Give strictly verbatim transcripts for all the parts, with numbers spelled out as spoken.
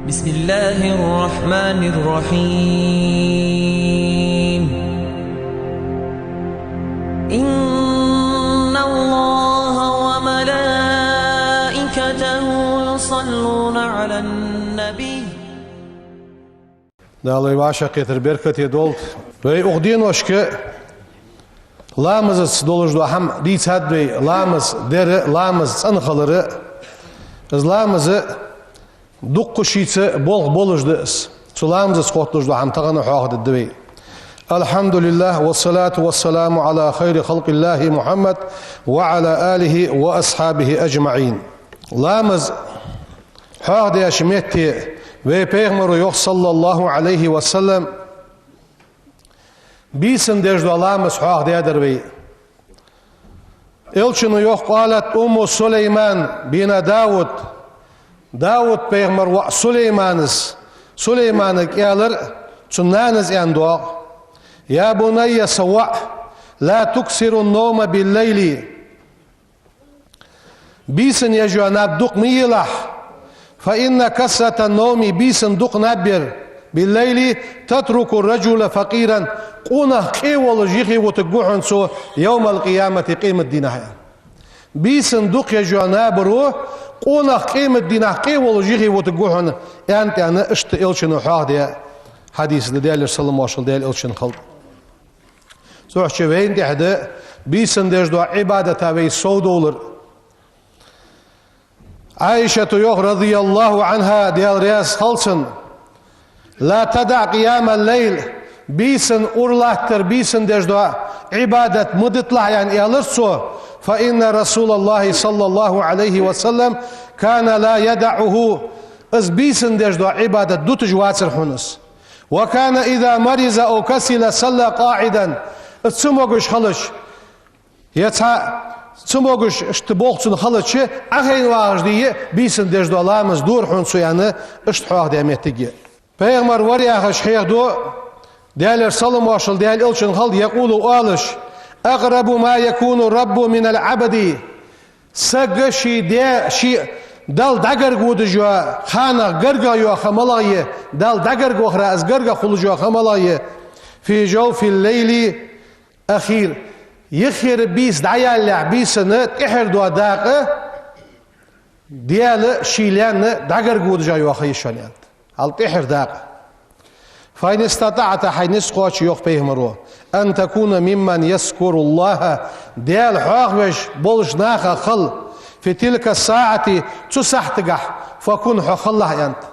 بسم الله الرحمن الرحيم. إن الله وملائكته يصلون على النبي. Дала вай вӀашагӀкхетар беркате долда. Вай укх деношка ламазаца долаш дола хӀама дийцад вай, ламаз дар а, ламаз цӀена хилар а. Из ламаз дукха шийца болх болаш да из. Цу ламазаца хотталуш дола хӀама тахан хьоахадергда вай. الحمد لله والصلاة والسلام على خير خلق الله محمد وعلى آله وأصحابه أجمعين. Ламаз хьоахадеш метте вай пайхамаро йоах, صلى الله عليه وسلم, бийсан деш дола ламаз хьоахадаьдар вай. Элчано йоах: قالت أم سليمان بن داود. Дауд пайхамара воӀ Сулейманас, Сулейманага аьлар цун нанас, аьнна доагӀа: يا بني, са воӀ, لا تكثر النوم بالليل. Бийсан еш йола наб дукха ма елахь. فإن كثرة النوم, бийсан дукха наб яр, بالليل تترك الرجل فقيرا, къонах къе волаш юхе вутаргва хьона цо, يوم القيامة, къематдийнахьа. Бийсан дукха еш йола набаро къонах къематдийнахьа къе волаш юхе вутаргва хьона, аьнна, аьнна, иштта Элчано хьоахадаь хьадис да, Даьлера салам-моаршал Даьла Элчанна хилда. Цудухьа вайна тӀехьа да бийсан деш дола Ӏибадата вай совдовлар. Ӏайшата йоах, رضي الله عنها, Даьла раьза хилва цунна: لا تدع قيام الليل, бийсан ура латтар, бийсан деш дола Ӏибадат ма диталахь, аьнна, аьлар цо, فإن رسول الله صلى الله عليه وسلم كان لا يدعه, из бийсан деш дола Ӏибадат дуташ вацар хьона из. وكان إذا مرض أو كسل صلى قاعدا. Из цамогаш хилча, е цхьа цамогаш, иштта болх цунна хилча, Ӏохайна вагӀаш дий, бийсан деш дола ламаз дора хьона цо, аьнна, иштта хьоахадаь моттиг я. Пайхамар вар яхаш хьехаду, Даьлера салам-моаршал Даьла Элчанна хилда, يقول, оалаш: أقرب ما يكون الرب من العبد. Саг ший Даь-, ший Далла дӀагарга водаш йола ханах гаргагӀа йола ха малагӀа я, Далла дӀагарга вахара из гаргагӀа хулаш йола ха малагӀа я, في جوف الليل الأخير. Юххера бийса дӀаялалехь, бийсан тӀехьара дола дакъа Даьла ший лаьнна дӀагарга водаш йола ха я шоана, аьннад. Хьал тӀехьара дакъа. فإن استطعت, хьайна низ кхоаче, йоах пайхамаро, أن تكون ممن يذكر الله, Даьла хьоахавеш болча нахах хила, في تلك الساعة, цу сахьтагахь, فكن, хьо хилалахь, аьннад.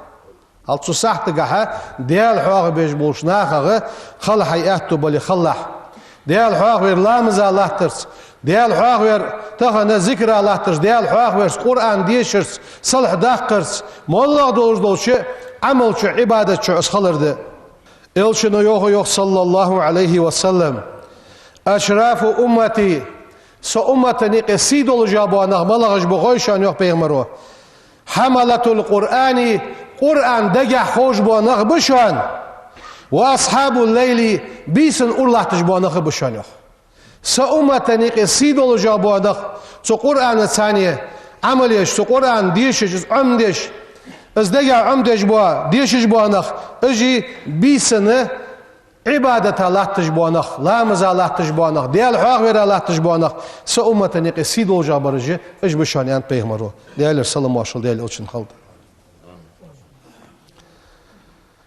Хьал цу сахьтагахьа Даьла хьоахабеш болча нахах хила, хьай аьттув бале хилалахь. Даьла хьоахавар ламаза латтарца, Даьла хьоахавар тахан зикара латтарца, Даьла хьоахаварца, Къуръан дешарца, салхь даккхарца, моллагӀа долаш долча Ӏамал чу, Ӏибадат чу из хилар да. Элчано йоах, йоах, صلى الله عليه وسلم: أشراف أمتي, са уммата юкъе сий долаш бола нах малагӀаш ба хой шоана, йоах пайхамаро. حملة القرآن, Къуръан дагахь ховш бола нах ба шоана, وأصحاب الليل, бийсан ура латташ бола нах ба шоана, йоах. Са уммата юкъе сий долаш бола нах, цу Къуръанаца цхьана Ӏамал еш, цу Къуръан дешаш, из Ӏомадеш, из дагахь Ӏомадеш бола, дешаш бола нах, уж бийсан Ӏибадата латташ бола нах, ламаза латташ бола нах, Даьла хьоахавара латташ бола нах, са уммата юкъе сий долаш бараш, уж ба шоана, аьннад пайхамаро, Даьлера салам-моаршал Даьла Элчанна хилда.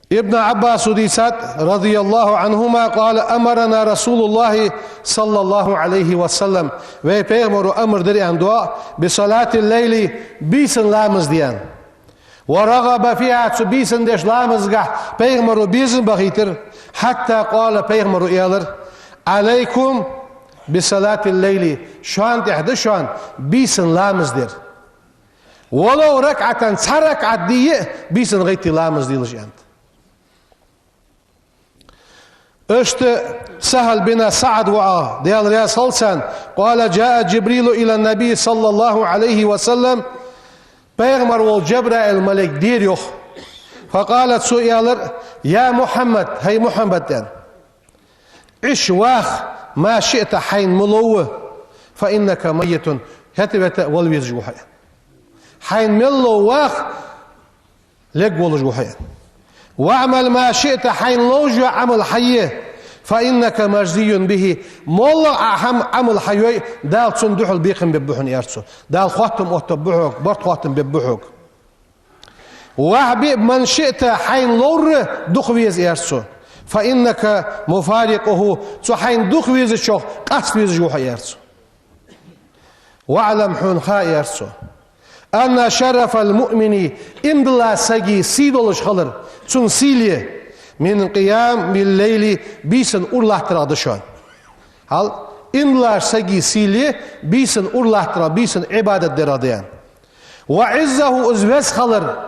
Ибн Ӏаббаса дийцад, رضي الله عنهما, قال: أمرنا رسول الله صلى الله عليه وسلم, вай пайхамаро амар дир, аьнна, доагӀа, بصلاة الليل, бийсан ламаз де, аьнна. ورغب فيها, цу бийсан деш ламазгахь пайхамаро безам бахийтар, حتى قال, пайхамаро аьлар: عليكم بصلاة الليل, шоана тӀехь да шоана бийсан ламаз дар. ولو ركعة, цхьа ракаӀат дий а, бийсан гӀайттий ламаз делаш, аьннад. Иштта Сахьл бин СаӀд воагӀа, Даьла раьза хилва цунна, قال: جاء جبريل إلى النبي صلى الله عليه وسلم, пайхамар волча Жабраил малайк дера, йоах. فقال, цо аьлар: يا محمد, хӀай Мухьаммад, аьнна. عش, ваха, ما شئت, хьайна мел лов ва, فإنك ميت, хӀета-вета вала везаш ва хьо. Хьайна мел лов ваха, лергволаш ва хьо, аьнна. «واعمل ما شئت», хьайна ловш йола Ӏамал хьае, «فإنك مجزي به», моллагӀа Ӏа хӀама Ӏамал хьайой, Дала цунна духьал бекхам бергба хьона, аьлар цо. Дала хоттам оттаргба хьога, барт хоттам бергба хьога. «واهبط من شئت», хьайна ловр дукха веза, аьлар цо. «فإنك مفارقه», цу хьайна дукха везачох къаста везаш ва хьо, аьлар цо. «واعلم», хьона ха, аьлар цо, «أن شرف المؤمن», иман долча сага сий долаш хилар, цун сийле, «من قيام الليل», бийсан ура латтарах да шоана. Хьал, иман долча сага сийле бийсан ура латтарах, бийсан Ӏибадат дарах да, аьнна. «وعزه», из веза хилар,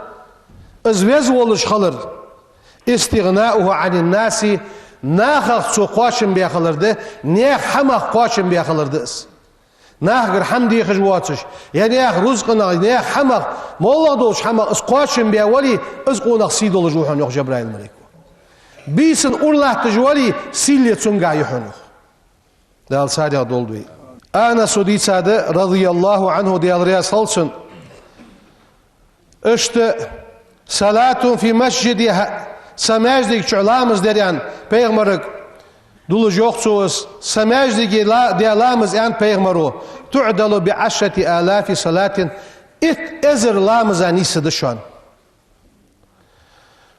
из веза волаш хилар, «استغناؤه عن الناس», нахах цо кхоачам баь хилар да, наьха хӀамах кхоачам баь хилар да из. Нахагара хӀама дехаш воацаш, е наьха рузкъах, е наьха хӀамах, моллагӀа долча хӀамах из кхоачам баь вале, из къонах сий долаш ва хьона, йоах Жабраил малайко. Бийсан ура латташ вале, сийле цунга я хьона, йоах. Дала царех долда вай. Анаса дийцад, رضي الله عنه, Даьла раьза хилва цунна, иштта: «صلاة في مسجدي», са маьждига чу ламаз дар, аьнна, пайхамарга дуллаш йоах цо из, са маьждиге ла-, даь ламаз, аьнна пайхамаро, «تعدل بعشرة آلاف صلاة», итт эзар ламаза нийсса да шоана.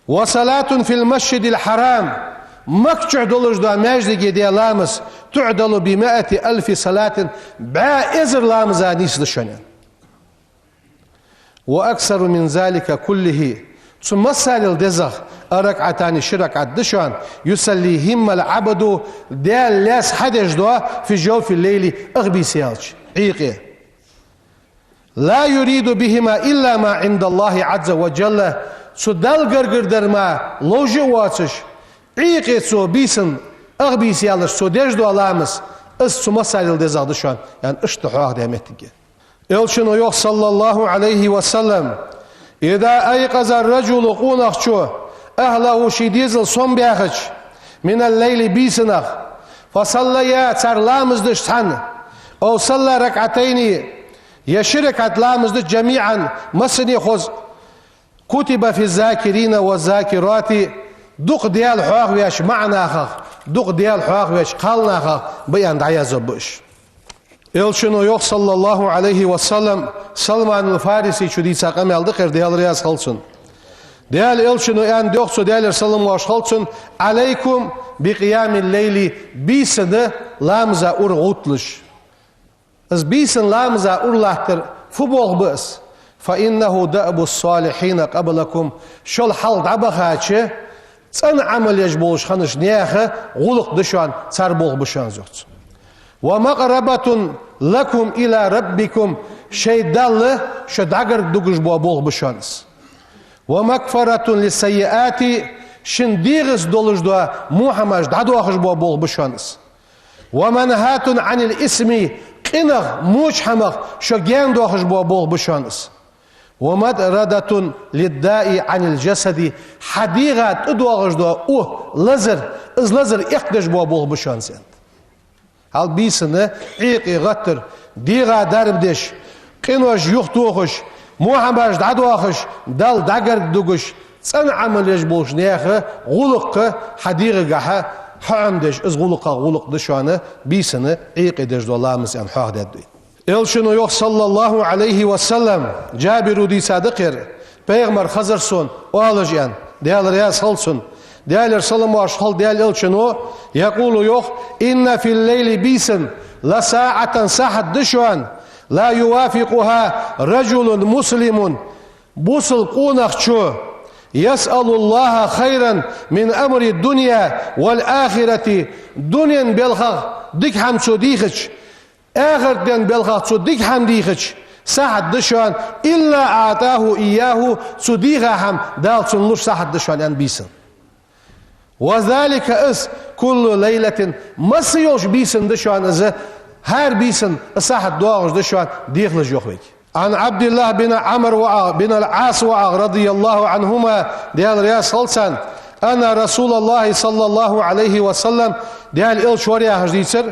«وصلاة في المسجد الحرام», Макка чу долаш дола маьждиге даь ламаз, «تعدل بمائة ألف صلاة», бӀаь эзар ламаза нийсса да шоана. «وأكثر من ذلك كله», цу массарел дезагӀа, «ركعتان», ши ракаӀат да шоана, «يصليهما العبد», Даьла лаьс хьадеш дола, «في جوف الليل», ах бийса яьлча, Ӏуйкъе. «لا يريد بهما إلا ما عند الله عز وجل», цу Далла гаргара дар мара ловш а воацаш, Ӏуйкъе цо бийсан, ах бийса яьлча цо деш дола ламаз, из цу массарел дезагӀа да шоана, аьнна, иштта хьоахадаь моттиг я. Элчано йоах, صلى الله عليه وسلم: «إذا أيقظ الرجل», къонахчо, «أهله», ший дезал сомабаьхача, «من الليل», бийсанах, «فصليا», цар ламаз дича цхьана, «أو صلى ركعتين», е ши ракаӀат ламаз дича, «جميعا», массане хоза, «كتب في الذاكرين والذاكرات», дукха Даьла хьоахавеш маӀа нахах, дукха Даьла хьоахавеш кхалнахах ба, аьнна, дӀаязбу уж. Элчано йоах, صلى الله عليه وسلم, Салманул Фарисечо дийца къамаьл да-кх ер, Даьла раьза хилва цунна. Даьла Элчано аьннад, йоах цо, Даьлера салам-моаршал хилда цунна: «عليكم بقيام الليل», бийсанна ламаза ура гӀовтталаш. Из бийсанна ламаза ура латтар фу болх ба из? «فإنه دأب الصالحين قبلكم», шул хьалха дӀабахача, цӀена Ӏамал еш болаш хиннача наьха гӀулакх да шоана, цар болх ба шоана из, йоах цо. «ومقربة لكم إلى ربكم», шоай Далла шо дӀагарга дугаш бола болх ба шоана из. «ومكفرة للسيئات», шун дегӀаца долаш дола во хӀамаш дӀадоахаш бола болх ба шоана из. «ومنهاة عن الإثم», къинах, воча хӀамах шо гаьна доахаш бола болх ба шоана из. «ومطردة للداء عن الجسد», хьа дегӀа тӀадоагӀаш дола у, лазар, из лазар эккхадеш бола болх ба шоана из, аьннад. Хьал бийсанна Ӏуйкъе гӀаттар, дегӀа дарба деш, къинош юхатохаш, во хӀамаш дӀадоахаш, Далла дӀагарга дугаш, цӀена Ӏамал еш болча наьха гӀулакх хьа дегӀагахьа хьаӀомадеш, из гӀулакхах гӀулакх да шоана бийсанна Ӏуйкъе деш дола ламаз, аьнна, хьоахадаьд вай. Элчано йоах, صلى الله عليه وسلم, Джабиро дийца да-кх ер, пайхамар хезар сона, оалаш, аьнна, Даьла раьза хилва цунна. Даьлера салам-моаршал хилда Даьла Элчано, يقول, йоах: «إن في الليل», бийсанна, «لساعة», сахьат да шоана, «لا يوافقها رجل مسلم», бусалба къонахчо, «يسأل الله خيرا من أمر الدنيا والآخرة», дунен балхах дика хӀама цо дийхача, ахарата ден балхах цо дика хӀама дийхача, сахьат да шоана, «إلا أعطاه إياه», цо дийха хӀама Дала цунна луш сахьат да шоана, аьнна, бийсанна. «وذلك», из, «كل ليلة», масса йолча бийсанна да шоана из, хӀара бийсанна из сахьат доагӀаш да шоана, дехалаш, йоах вайга. عن عبد الله بن عمرو بن العاص, رضي الله عنهما, Даьла раьза хилва царна, أن رسول الله صلى الله عليه وسلم, Даьла Элча вар яхаш дийцар: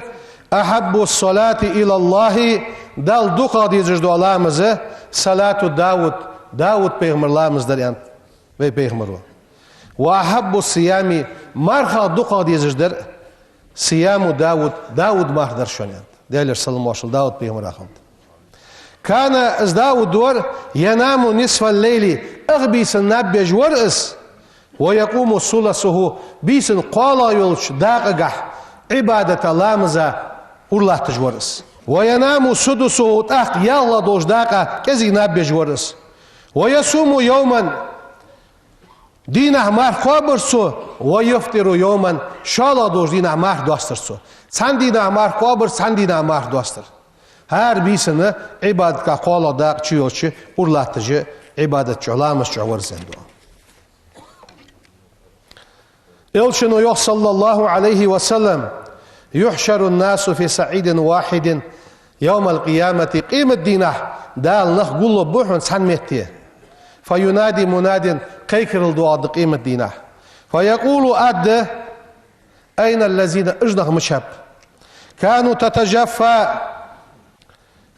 «أحب الصلاة إلى الله», Далла дукхагӀа дезаш дола ламаз, «صلاة داود», Дауд-пайхамара ламаз дар, аьннад. вай пайхамаро. «وأحب الصيام», мархах дукхагӀа дезаш дар, «صيام داود», Дауд марха дар шоана, аьннад. Даьлера салам-моаршал Дауд пайхамара хилда. «كان», из Дауд вар, «ينام نصف الليل», ах бийсан наб еш вар из, «ويقوم ثلثه», бийсан кхоалагӀа йолча дакъагахь Ӏибадата, ламаза ура латташ вар из. «وينام سدسه», тӀаккха ялхлагӀа долча дакъа кӀезига наб еш вар из. «ويصوم يوما», дийнахьа марха кхоабар цо, «ويفطر يوما», шоллагӀа долча дийнахьа марха доастар цо. Цхьан дийнахьа марха кхоабар, цхьан дийнахьа марха доастар. ХӀара бийсан Ӏибадатагахь кхоалагӀа дакъа чу йолча ура латташ, Ӏибадата чу, ламаза чу вар из, аьннад. Элчано йоах, صلى الله عليه وسلم: «يحشر الناس في صعيد واحد يوم القيامة», къематдийнахьа Дала нах гулбу хьона цхьан метте. «فينادي مناد», кхайкарал доагӀаргда къематдийнахьа. «فيقول», аргда: «أين الذين», уж нах мичаб? «كانوا تتجافى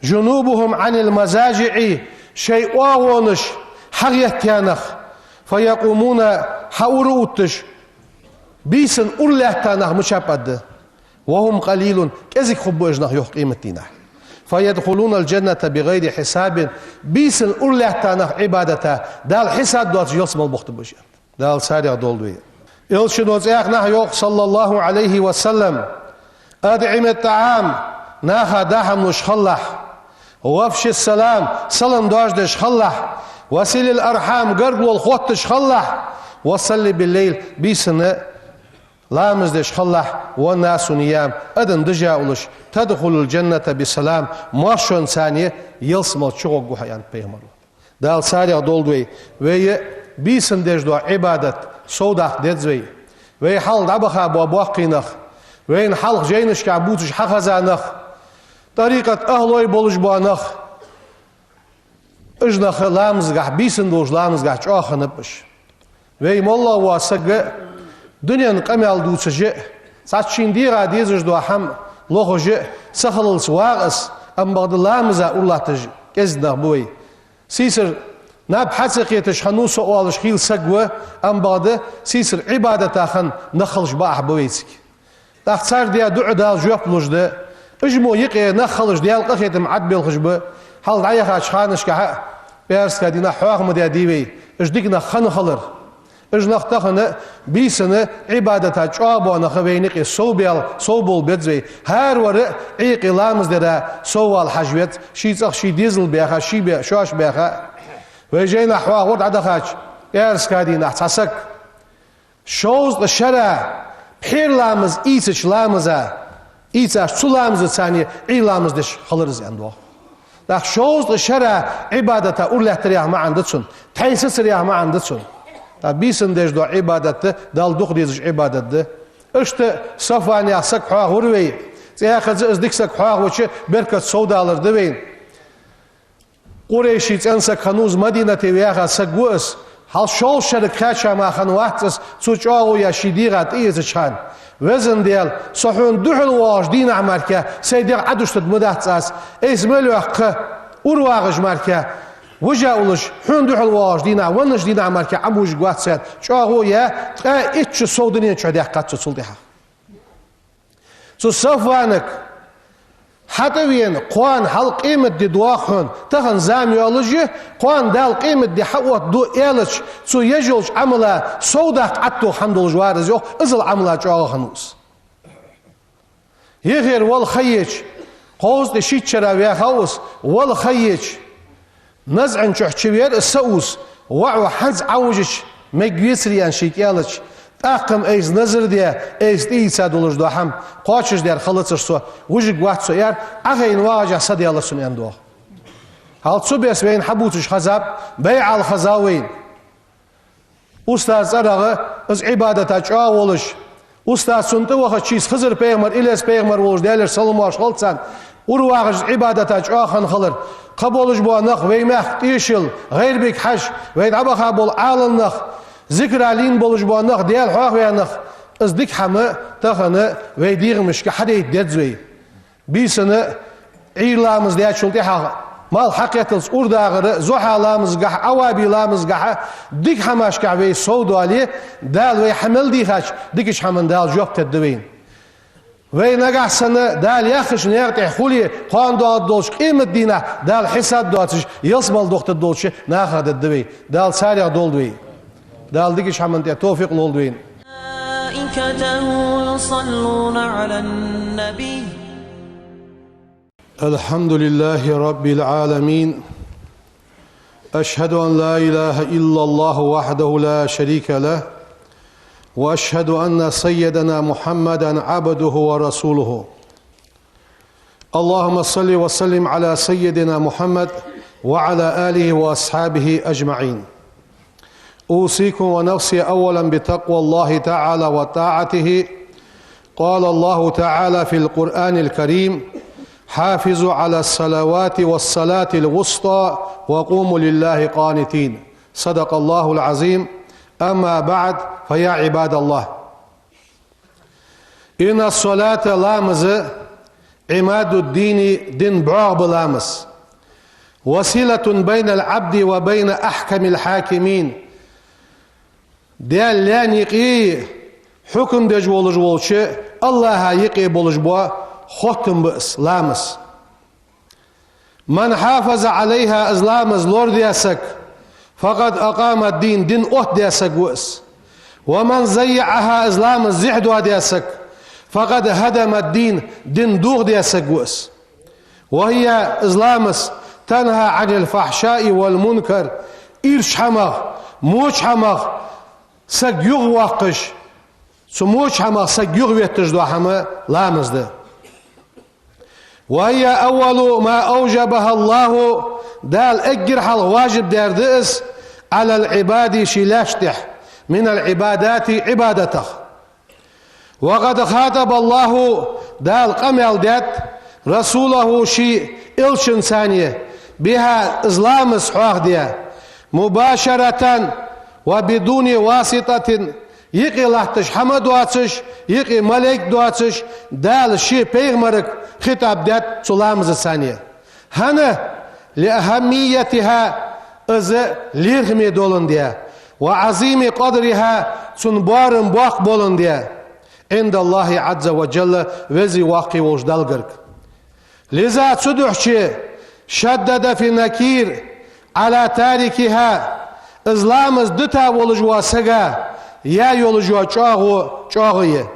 جنوبهم عن المضاجع», шоай оагӀонаш хьагӀеттаяь нах, «فيقومون», хьаура а увтташ, бийсан ура лаьтта нах мичаб, аргда. «وهم قليل», кӀезига хургба уж нах, йоах, къематдийнахьа. «فيدخلون الجنة بغير حساب», бийсан ура лаьтта нах Ӏибадата Дала хьисаб доацаш ялсмала бохтаргба уж, аьннад. Дала царех долда вай. Элчано цхьаннахьа йоах, صلى الله عليه وسلم: «أطعم الطعام», наха даа хӀама луш хилалахь, «وأفش السلام», салам доаржадеш хилалахь, «وصل الأرحام», гаргало хотташ хилалахь, «وصل بالليل», бийсан ламаз деш хилалахь, «والناس نيام», адам дижа уллаш, «تدخل الجنة بسلام», маьршонца ялсмала чугӀоргва хьо, аьннад пайхамаро. Дала царех долда вай. Вай бийсан деш дола Ӏибадат совдаккха деза вай. Вай хьалха дӀабаха бола боккхий нах, вайна хьалха жайнашка бувцаш хьахеза нах, тӀарикъата ахӀлой болаш бола нах, уж нах ламазагахь, бийсан долча ламазагахь чӀоагӀа хиннаб уж. Вай моллагӀа вола саг дунен къамаьл дувцаш а, цхьацца шийна дегӀа дезаш дола хӀама лохаш а ца хилалца вагӀа из, амма бакъда ламаза ура латташ кӀезига нах ба вай. Сийсара наб хьа ца кхеташ хьан ву со оалаш хийла саг ва, амма бакъда сийсара Ӏибадата хинна нах хилча бакъахьа ба вайцига. ТӀаккха цар даь дуӀа Дала жоп луш да. Уж мо юкъе нах хилча, Даьла къахетам Ӏадбелхаш ба. Хьалха дӀаяхача ханашкахьа а, пӀаьраска дийнахьа хьоахам даьдий вай уж дика нах хинна хилар. Уж нах тахан а, бийсан а Ӏибадата чӀоагӀа бола нах вайна юкъе совбаьл-, совбовла беза вай. ХӀара вар а Ӏуйкъе ламаз дара соввала хьажа веза, ший цӀагӀа ший дезал баьха, ший бе-, шоаш баьха. Вай жайнашка хьоахавар дӀадахача, пӀаьраска дийнахьа цхьа саг шовзткъа шера пхьера ламаз ийцача ламаза, ийцача цу ламазаца Ӏуйра ламаз деш хилар из, аьннад. ТӀаккха шовзткъа шера Ӏибадата ура лаьттар яха маӀан да цун, тхьайсацар яха маӀан да цун. ТӀаккха бийсан деш дола Ӏибадат да, Далла дукха дезаш Ӏибадат да. Иштта Сафван яха саг хьоахавир вай. ЦӀаькха а из дика саг хьоахавича, беркат совдалар да вайна. Къурайший цӀен саг хиннав из, Мадинате ваьха саг ва из. Хьал шовзткъа шерага кхаьча мара хиннавац из, цо чӀоагӀо яь ший дегӀа тӀаэцача хана: «Везан Даьла, со хьона духьал воагӀача дийнахьа мара сай дегӀ Ӏадуштаргдац аз, айса мел йоаккха ура вагӀаш мара, вижа уллаш, хьона духьал воагӀача дийнахьа, веннача дийнахьа мара Ӏомавижаргвац со», аьнна, чӀоагӀо яь, ткъаь итт шу сов дунен чу даьккхад цо цул тӀехьагӀа. Цу Сафванага хьатӀавена, кхоана хьалха къематди доагӀа хьона, тахан зама йоаллаш я, кхоана Дала къематди хьаоттаду аьлча, цо еш йолча Ӏамала совдаккха Ӏаттох хӀама долаш вар из, йоах, иззал Ӏамала чӀоагӀа хиннав из. Еххара вала ха еча, кховзткъеи шийтта шера ваьхав из, вала ха еча, назӀан чу чувер из, са ус, воӀо хӀанз Ӏовижача мегаргвецарий аьнна шийга аьлча, тӀаккха-м айса назар даь, айса тӀаийца долаш дола хӀама кхоачашдер хилацар со, вижаргвац со, аьлар, Ӏохайна вагӀаш са даьлар сона, аьннад. Хьал цу беса вайна хьабувцаш хезаб, байӀал хезав вайна. Устаза цӀерагӀа, из Ӏибадата чӀоагӀа волаш, устаз цунна тӀавахача, шийца Хизар-пайхамар, Илез-пайхамар волаш, Даьлера салам-моаршал хилда царна, ура вагӀаш из Ӏибадата чӀоагӀа хинна хилар. Кхы болаш бола нах, вай мехка тӀехьашка гӀайрбига хьажа, вай дӀабаха бола Ӏалам нах, зикара лийнна болаш бола нах, Даьла хьоахаваь нах, из дика хӀама тахан вай дегӀамашка хьадайта деза вай. Бийсан Ӏуйра ламаз даьчул тӀехьагӀа Малх хьакхетталца ура дагӀар, зухьа ламазгахьа, аввабий ламазгахьа, дика хӀамашкахьа вай совдоале, Дала вай хьа мел дийхача дикача хӀаман Дала жоп дергда вайна. Вай нагахьа санна Дала яхача наькъа тӀа хуле, кхоана доагӀаргдолча къематдийнахьа Дала хьисап доацаш, ялсмале дохийтаргдолча нахах дергда вай. Дала царех долда вай. Дала дикача хӀаман тӀа товфикъ лолда вайна. ملائكته يصلون على النبي. الحمد لله رب العالمين. أشهد أن لا إله إلا الله وحده لا شريك له، وأشهد أن سيدنا محمدا عبده ورسوله. اللهم صل وسلم على سيدنا محمد وعلى آله وأصحابه أجمعين. أوصيكم ونفسي أولا بتقوى الله تعالى وطاعته. قال الله تعالى في القرآن الكريم: حافظوا على الصلوات والصلاة الوسطى وقوموا لله قانتين. صدق الله العظيم. أما بعد، فيا عباد الله، إن الصلاة ламаз عماد الدين дина бӀоагӀа ба ламаз. وسيلة بين العبد وبين أحكم الحاكمين. Даьла лаьна юкъе, хьукам деш волаш волча АллахӀа юкъе болаш бола хоттам ба из ламаз. من حافظ عليها из ламаз лорадеш саг, فقد أقام الدين дин оттадеш саг ва из. ومن ضيعها из ламаз зехьа доадеш саг, فقد هدم الدين дин дохадеш саг ва из. وهي из ламаз تنهى عن الفحشاء والمنكر ирча хӀамах, моча хӀамах саг юхавоаккхаш, цу моча хӀамах саг юхаветташ дола хӀама ламаз да. وهي أول ما أوجبها الله Дала эггара хьалха важиб даьр да из على العباد ший лаьшта тӀа من العبادات Ӏибадатех. وقد خاطب الله Дала къамаьл даьд رسوله ший элчанца بها из ламаз хьоахаде مباشرة وبدون واسطة юкъе латташ хӀама доацаш, юкъе малейк доацаш, Дала ший пайхамарга хитӀаб даьд цу ламазаца. ХӀана? لأهميتها из лоархӀаме доландаь, وعظيم قدرها цун боарам боккха боландаь, عند الله عز وجل веза-воккха волча Далла гарга. لذا цудухьа شدد في النكير على تاركها из ламаз дита волаш вола сага яь йолаш йола чӀоагӀо чӀоагӀа я.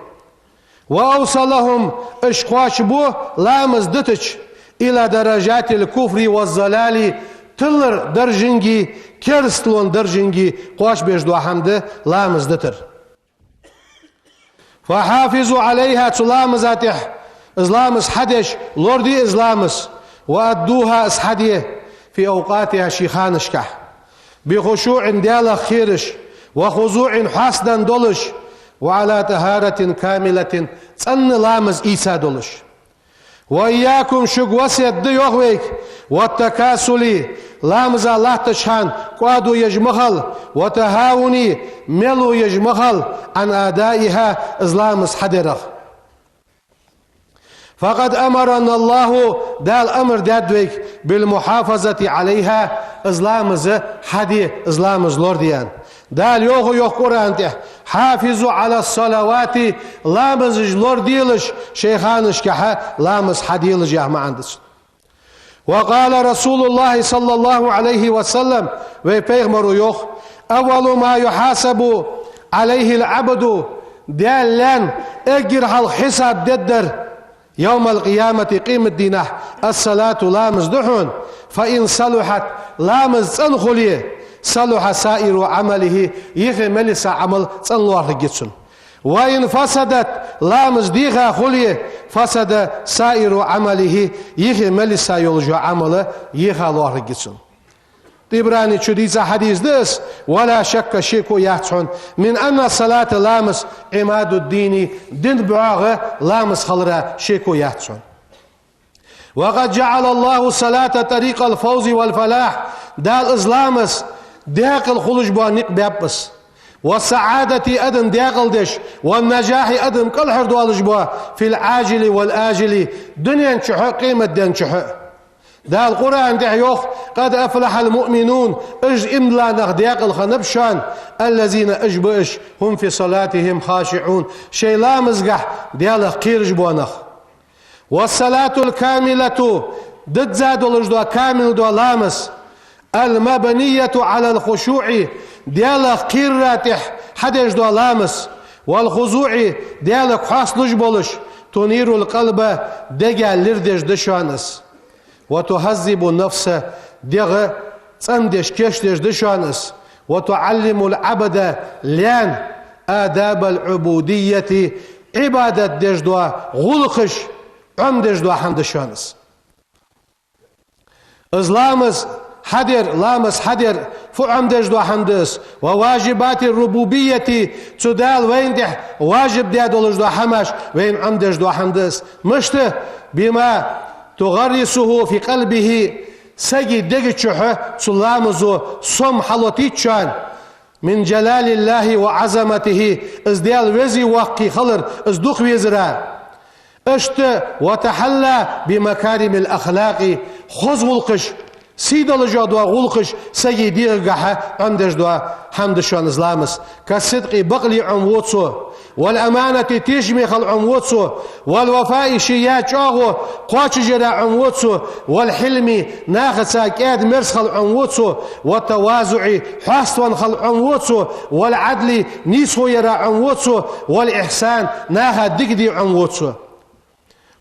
وأوصلهم уж кхоачабу ламаз дитача إلى درجات الكفر والضلال тилара даржагеи керасталон даржагеи кхоачабеш дола хӀама да ламаз дитар. فحافظوا عليها цу ламаза тӀа, из ламаз хьадеш лораде из ламаз, وأدوها из хьаде في أوقاتها ший ханашкахь, بخشوع Даьлах кхераш, وخضوع хьоастаденна долаш, وعلى طهارة كاملة цӀена ламаз ийца долаш. وإياكم шуга васкет да йоах вайга, والتكاسل ламаза латтача хана кӀоадо еш ма хила, والتهاون мело еш ма хила عن أدائها из ламаз хьадерех. فقد أمرنا الله Дала амар даьд вайга بالمحافظة عليها из ламаз хьаде, из ламаз лораде аьнна. Дала йоах, йоах Къуръан тӀа: حافظوا على الصلوات ламазаш лораделаш, шоай ханашкахьа ламаз хьаделаш яха маӀан да цун. وقال رسول الله صلى الله عليه وسلم вай пайхамаро йоах: أول ما يحاسب عليه العبد Даьла лаьна эггара хьалха хьисап дергдар يوم القيامة къематдийнахьа الصلاة ламаз да хьона, فإن صلحت ламаз цӀена хуле, صلح سائر عمله йихе мел йиса Ӏамал цӀена лоархӀаргья цун. وإن فسدت ламаз деха хуле, فسد سائر عمله йихе мел йиса йолаш йола Ӏамал еха лоархӀаргья цун. ТӀабарани чу дийца хьадис да из, ولا شك шеко яц хьона, من أن الصلاة ламаз عماد الدين дина бӀоагӀа ламаз хилара шеко яц хьона. وقد جعل الله الصلاة طريق الفوز والفلاح Дала из ламаз даькъала хулаш бола никъ баьб из, والسعادة адам даькъала деш, والنجاح адам кӀалхардоалаш бола في العاجل والآجل дунен чухьа а къематден чухьа а. Дала Къуръан тӀа йоах: «قد أفلح المؤمنون», уж иман дола нах декъала хиннаб шоана, «الذين», уж ба уж, «هم في صلاتهم خاشعون», шоай ламазгахь Далах кхераш бола нах. «والصلاة الكاملة», дизза долаш дола, камил дола ламаз, «المبنية على الخشوع», Далах кхерара тӀа хьадеш дола ламаз, «والخضوع», Далах хьоасталуш болаш, «تنير القلب», дега лир деш да шоана из. «وتهذب النفس», дегӀ цӀендеш, кийчдеш да шоана из. «وتعلم العبد», лаьна, «آداب العبودية», Ӏибадат деш дола гӀулакхаш Ӏомадеш дола хӀама да шоана из. Из ламаз хьадер, ламаз хьадер фу Ӏомадеш дола хӀама да из? «وواجبات الربوبية», цу Дала вайна тӀа важиб даь долаш дола хӀамаш вайна Ӏомадеш дола хӀама да из. Мишта? «بما تغرسه في قلبه», сага дега чухь цу ламазо сом хьалотийт шоана, «من جلال الله وعظمته», из Дала веза-воккха хилар, из дукха везара. Иштта «وتحلى بمكارم الأخلاق», хоза гӀулакхаш, сий долаш дола гӀулакхаш сага дегӀагахь Ӏомадеш дола хӀама да шоана из ламаз. «كالصدق», бакъ ле Ӏомаву цо, «والأمانة», тешаме хила Ӏомаву цо, «والوفاء», ше яь чӀоагӀо кхоачашъяра Ӏомаву цо, «والحلم», нахаца кӀаьда-мерза хила Ӏомаву цо, «والتواضع», хьоаставаь хила Ӏомаву цо, «والعدل», нийсхо яра Ӏомаву цо, «والإحسان», наха дика де Ӏомаву цо.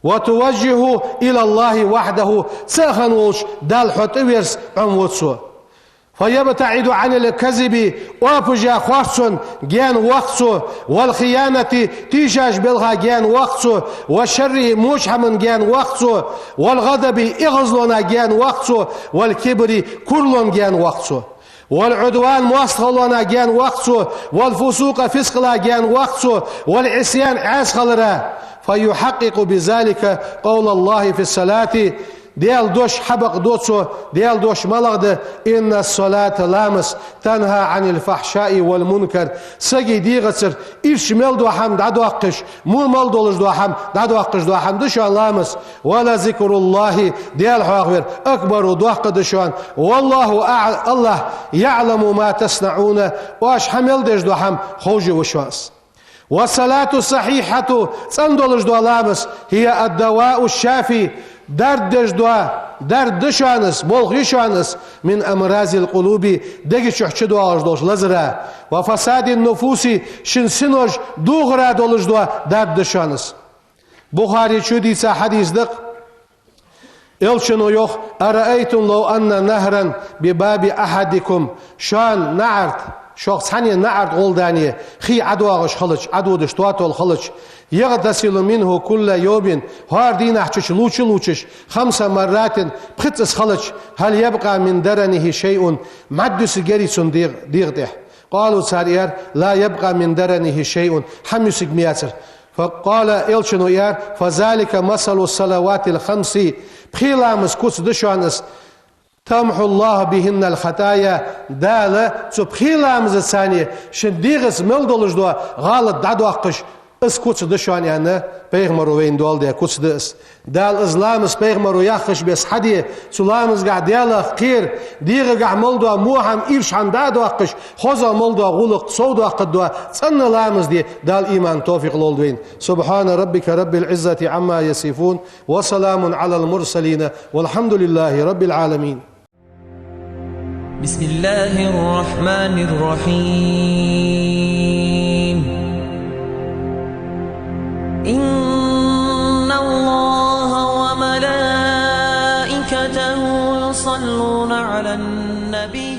«وتوجه إلى الله وحده», цаӀ хинна волча Далла хьо тӀаверза Ӏомаву цо. «فيبتعد عن الكذب», оапаш а харцонна гаьна воаккх цо, «والخيانة», тийшача балха гаьна воаккх цо, «والشر», воча хӀаманна гаьна воаккх цо, «والغضب», эгӀазлонна гаьна воаккх цо, «والكبر», куралонна гаьна воаккх цо. «والعدوان», моастагӀалонна гаьна воаккх цо, «والفسوق», фискъала гаьна воаккх цо, «والعصيان», Ӏаьса хилара. «فيحقق بذلك قول الله في الصلاة», Даьла дош хьабакъду цо, Даьла дош малагӀа да: «إن الصلاة», ламаз, «تنهى عن الفحشاء والمنكر», сага дегӀацара ирча мел дола хӀама дӀадоаккхаш, во мел долаш дола хӀама дӀадоаккхаш дола хӀама да шоана ламаз. «ولذكر الله», Даьла хьоахавар, «أكبر», доккха да шоана. «والله أع-», АллахӀ, «يعلم ما تصنعون», оаш хьа мел деш дола хӀама ховш ва шоана. «والصلاة الصحيحة», цӀена долаш дола ламаз, «هي الدواء الشافي», дарба деш дола, дарба да шоана из, болх я шоана из, «من أمراض القلوب», дега чухь чудоагӀаш долча лазара, «وفساد النفوس», шин синош дохара долаш дола дарба да шоана из. Бухаре чу дийца хьадис да-кх. Элчано йоах: «أرأيتم لو أن نهرا بباب أحدكم», шоана наӀарга, шух цхьанне наӀарга гӀолла дане хий ӀодоагӀаш хилча, Ӏододаш тотал хилча, «يغتسل منه كل يوم», хӀара дийнахьа цу чу лувча а лувчаш, «خمس مرات», пхезза хилча, «هل يبقى من درنه شيء», мӀад юсаргьярий цун дегӀ-, дегӀа тӀа? «قالوا», цар аьлар: «لا يبقى من درنه شيء», хӀама юсарг ма яцар. «فقال», Элчано аьлар: «فذلك مثل الصلوات الخمس», пхе ламаза куц да шоана из, «تمحو الله بهن الخطايا», Дала цу пхе ламазаца шун дегӀаца мел долаш дола гӀалат дӀадоаккхаш, из куц да шоана, аьнна, пайхамаро вайна доаладаь куц да из. Дала из ламаз пайхамаро яхача беса хьаде, цу ламазгахь Далах кхера, дегӀагахь мел дола во хӀама, ирча хӀама дӀа а доаккхаш, хозагӀа мел дола гӀулакх совдоаккхаргдола цӀена ламаз де Дала иман, товфикъ лолда вайна. سبحان ربك رب العزة عما يصفون، وسلام على المرسلين، والحمد لله رب العالمين. بسم الله الرحمن الرحيم. إن الله وملائكته يصلون على النبي.